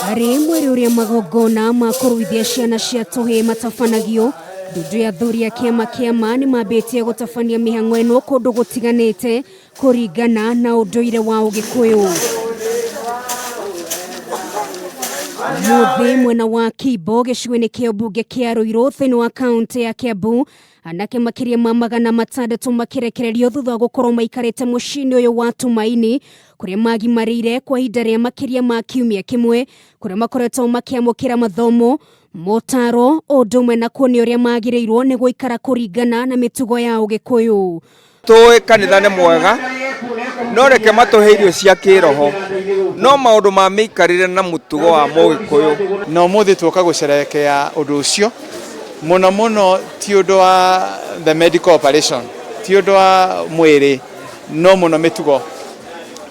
Harĩ mweri ũrĩa magongona ma kũruithia ciana cia tũhĩĩ matabanagio, ndundu ya athuri a kĩama kĩa ma nĩ mambĩtie gũtabania mĩhang'o ĩno kũndũ gũtiganĩte kũringana na ũndũire wa Ũgĩkũyũ. Mũthĩ mwena wa Kimbo gĩcigo-inĩ kĩa ũmbunge kĩa Ruiru thĩinĩ wa kaũntĩ ya Kiambu, anake makĩria ma 600 makĩrekererio thutha wa gũkorwo maikarĩte mũciĩ-inĩ ũyũ wa Tumaini kũrĩa magimarĩire kwa ihinda rĩa makĩria ma kiumia kĩmwe, kũrĩa makoretwo makĩamũkĩra mathomo, motaro, ũndũ ũmwe na kuonio ũrĩa magĩrĩirwo nĩ gũikara kũringana na mĩtugo ya Ũgĩkũyũ. Tũĩ kanitha nĩ mwega, no reke matũhe irio cia kĩroho, no maũndũ ma mĩikarĩre na mũtugo wa Mũgĩkũyũ. Na ũmũthĩ tuoka gũcerekea ũndũ ũcio, mũno mũno ti ũndũ wa the medical operation, ti ũndũ wa mwĩrĩ, no mũno mĩtugo.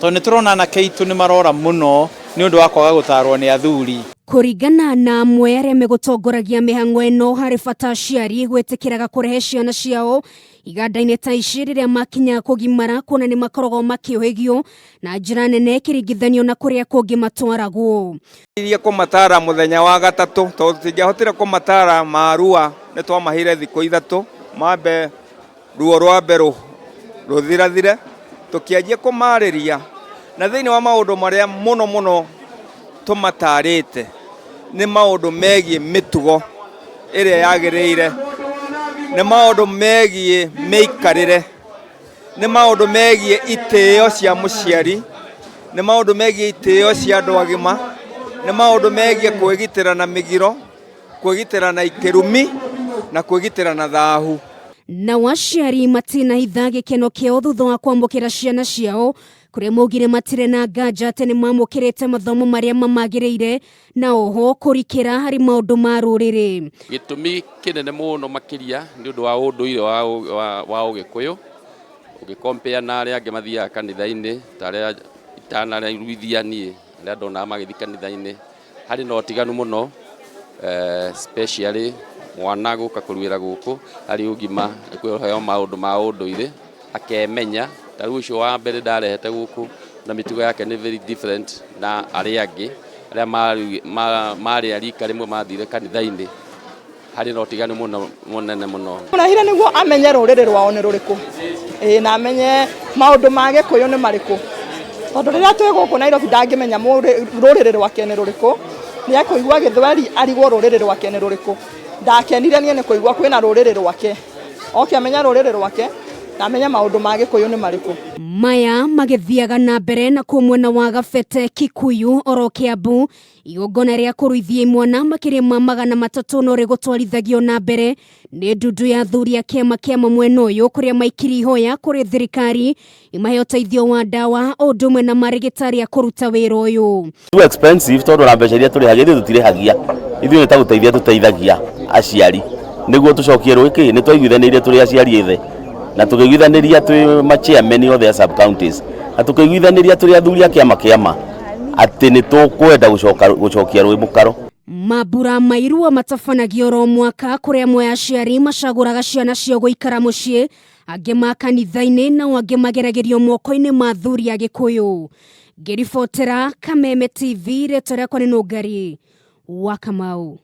Tondũ nĩ tũrona anake aitũ nĩ marora mũno nĩ ũndũ wa kwaga gũtarwo nĩ athuri. Kũringana na amwe arĩa megũtongoragia mĩhang'o ĩno, harĩ bata aciari gwĩtĩkĩraga kũrehe ciana ciao iganda-inĩ ta ici rĩrĩa makinya kũgimara, kuona nĩ makoragwo makĩũhĩgio na njĩra nene ĩkĩringithanio na kũrĩa kũngĩ matwaragwo. Iria kũmatara mũthenya wa gatatũ, tondũ tũtingĩahotire kũmatara marua, nĩ twamaheire thikũ 3 mambe ruo rwambe rũthirathire, tũkĩanjia kũmarĩria. Na thĩinĩ wa maũndũ marĩa mũno mũno tũmatarĩte nĩ maũndũ megiĩ mĩtugo ĩrĩa yagĩrĩire, nĩ maũndũ megiĩ mĩikarĩre, nĩ maũndũ megiĩ itĩo cia mũciari, nĩ maũndũ megiĩ itĩo cia andũ agima, nĩ maũndũ megiĩ kwĩgitĩra na mĩgiro, kwĩgitĩra na kĩrumi na kwĩgitĩra na thahu. Nao aciari matinahitha gĩkeno kĩao thutha wa kwamũkĩra ciana ciao, kũrĩa maugire matirĩ na nganja atĩ nĩ mamũkĩrĩte mathomo marĩa mamagĩrĩire na oho kũrikĩra harĩ maũndũ ma rũrĩrĩ. Gĩtũmi kĩnene mũno makĩria nĩ ũndũ wa ũndũire wa Ũgĩkũyũ, ũgĩ compare na arĩa angĩ mathiaga kanitha-inĩ ta arĩa itanarũithia niĩ, arĩa ndonaga magĩthiĩ kanitha-inĩ, harĩ na ũtiganu mũno, especially mwana gũka kũruĩra gũkũ arĩ ũgima, kũheo maũndũ ma ũndũire, akemenya. Ta rĩu ũcio wa mbere ndarehete gũkũ na mĩtugo yake nĩ very different na arĩa angĩ arĩa marĩ a rika rĩmwe mathire kanitha-inĩ, harĩ na ũtiganu mũno mũnene mũno. Mũrehire nĩguo amenye rũrĩrĩ rwao nĩ rũrĩkũ, ĩĩ, na amenye maũndũ ma Gĩkũyũ nĩ marĩkũ, tondũ rĩrĩa twĩ gũkũ Nairobi ndangĩmenya rũrĩrĩ rwake nĩ rũrĩkũ, nĩ ekũigua Gĩthweri arigwo rũrĩrĩ rwake nĩ rũrĩkũ. Ndakenire niĩ nĩ kũigua kwĩna rũrĩrĩ rwake, oke amenye rũrĩrĩ rwake na amenye maũndũ ma Gĩkũyũ nĩ marĩkũ. Maya magĩthiaga na mbere na kuo mwena wa Gabete, Kikuyu oro Kiambu, igongona rĩa kũruithia imwana makĩria ma 300 no rĩgũtwarithagio na mbere nĩ ndundu ya athuri a kĩama kĩa mwena ũyũ, kũrĩa maikirie ihoya kũrĩ thirikari imahe ũteithio wa ndawa o ũndũ ũmwe na marĩgĩtarĩ a kũruta wĩra ũyũ. Too expensive tondũ na mbeca iria tũrĩhagia ithuĩ tũtirĩhagia, ithuĩ nĩ ta gũteithia tũteithagia aciari nĩguo tũcokie rũĩ kĩ nĩ twaiguithanĩirie tũrĩ aciari ethe na tũkĩiguithanĩria twĩ ma chairman othe a sub counties na tũkĩiguithanĩria tũrĩ athuri a kĩama kĩama atĩ nĩ tũkwenda gũcokia rũĩ mũkaro. Mambura ma irua matabanagio oro mwaka, kũrĩa amwe a aciari macagũraga ciana ciao gũikara mũciĩ, angĩ ma kanitha-inĩ, nao angĩ mageragĩrio moko-inĩ ma athuri a Gĩkũyũ. Ngĩribotera Kameme TV, rĩtwa rĩakwa nĩ Nũngari wa Kamau.